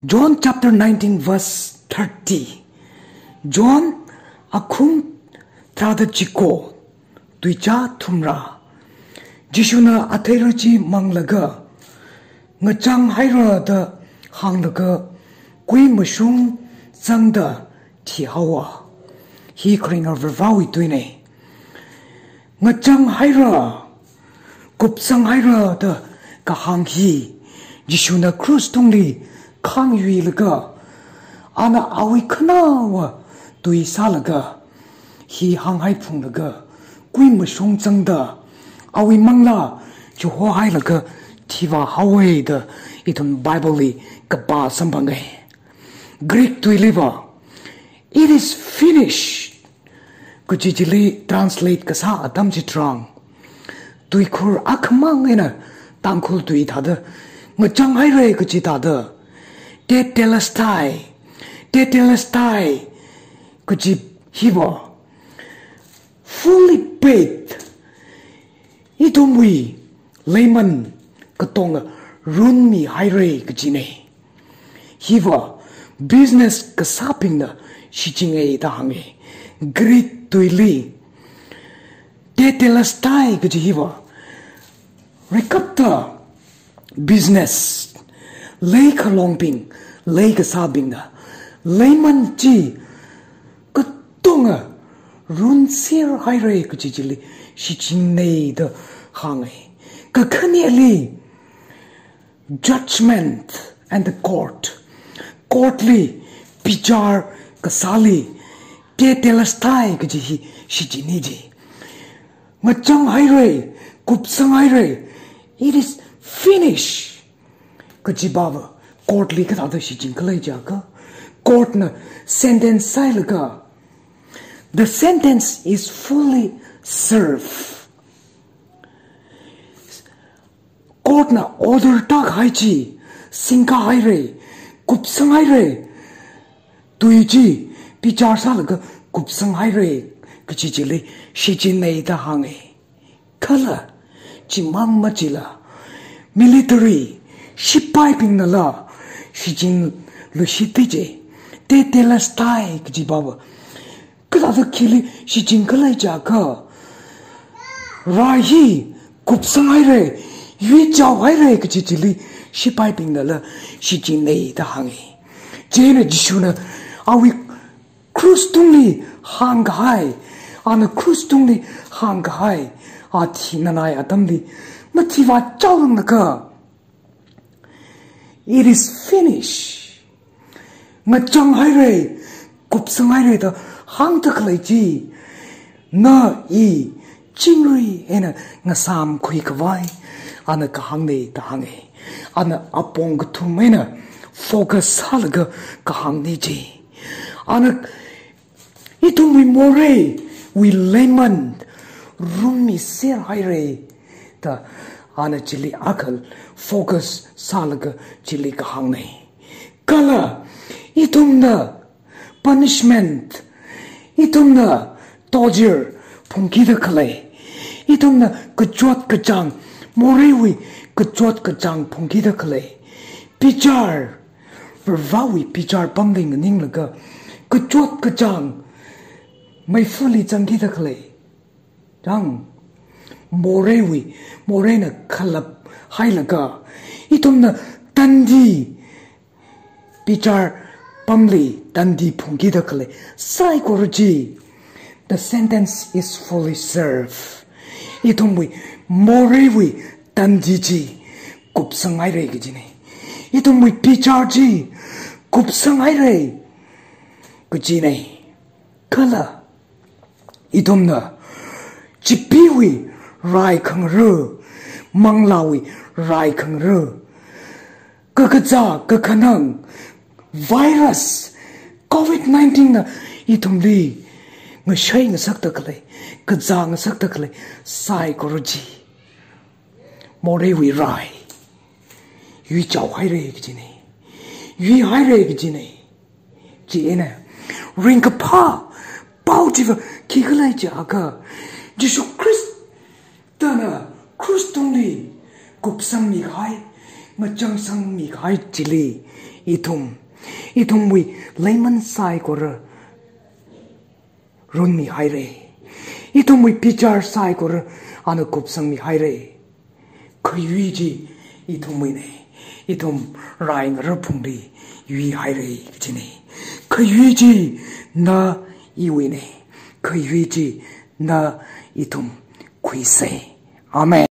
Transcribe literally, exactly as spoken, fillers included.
John chapter nineteen verse thirty. John akhum tharāda chiko, tuicha thumrā. Jishuna atheira chi manglaga, ngachang haira da hānglaga, kui mashung zangda thihaowa. Hi kharinga Varivarāwui tuina. Ngachang haira, kupsang haira da kahāng hi, Jishuna krus tungli khangyuilaga, ana awui khanaowa tui sālaga, hi hānghai phunglaga, kui mashung zangda, awui manglā chihohailaga thivāhaowa da ithum Bible li kapā samphanga. Greek tuiliva, "It is finished," kaji chili translate kasā atam chitharan, tuikhur akhamang eina Tangkhul tui thāda, ngachang haira kaji thāda, tetelestai, tetelestai kaji hiva, fully paid, ithumwui leiman katonga runmihaira kajina. Hiva business kasābingna shichinga da hānga. Greek tuili, tetelestai kaji hiva, rikapta business, leikhalongbing, leikasābingna leiman chi katonga runser haira kaji chili shichinna da hānga. Kakhaneli, judgment and the court. Court li bichar kasāli, tetelestai kaji hi shichina ji. Ngachang haira, kupsang haira, it is finished kaji pava, court li kathāda shichin khala jiakha, court na sentence sāhailaga, the sentence is fully served. Court na order tākahai chi singkā haira, kupsang haira, tui chi bichar sālaga kupsang haira kaji chili shichinna da hānga. Kala chimang machila, military, shipaibingnala shichinluishit ji, tetelestai kaji pava, kathāda khili shichin khala jiakha, rai hi kupsang haira, yuichao haira kaji chili shipaibingnala shichinna da hānga. Chieina Jishuna awui krus tungli hāngkahai, ana krus tungli hāngkahai, a thinanai atamli mathivāchaoranglaga, "It is finished." Ngachang haira, kupsang haira da hāngda khalei chi, na i chingri eina ngasāmkhuikhavai ana kahāngna da hānga. Ana apong kathum eina focus sālaga kahāngna ji. Ana ithumwui moreiwui leiman runmiser haira da ana chili akha focus sālaga chili kahāngna. Kala ithumna punishment, ithumna torture phungkida khalei, ithumna kachot kachāng, moreiwui kachot kachāng phungkida khalei, bichar, Varivarāwui bichar pamli nganinglaga, kachot kachāng meifali zangkida khalei, chang, moreiwui, moreina khalap hailaga, ithumna tandi, bichar pamli tandi phungkida khalei saikora chi, the sentence is fully served. Ithumwui moreiwui tandi chi kupsang haira kajina. Ithumwui bichar chi kupsang haira kajina. Kala ithumna chipeewui rai khangarā, manglāwui rai khangarā, kakazā, kakhanang, virus, covid nineteen na ithumli ngashei ngasakda khalei, kazā ngasakda khalei saikora chi, moreiwui rai yuichao haira kajina, yui haira kajina. Chieina ringkaphā pao chiva khikhala jiakha, Jishu Khristana krus tungli kupsangmikahai, ngachangsangmikahai chili Ithum, ithumwui leiman saikora runmihaira. Ithumwui bichar saikora ana kupsangmihaira. Khayui chi ithumwuina. Ithum rai ngararphungli yuihaira kajina. Khayui chi na iwuina. Khayui chi na ithum khuisa. Amen.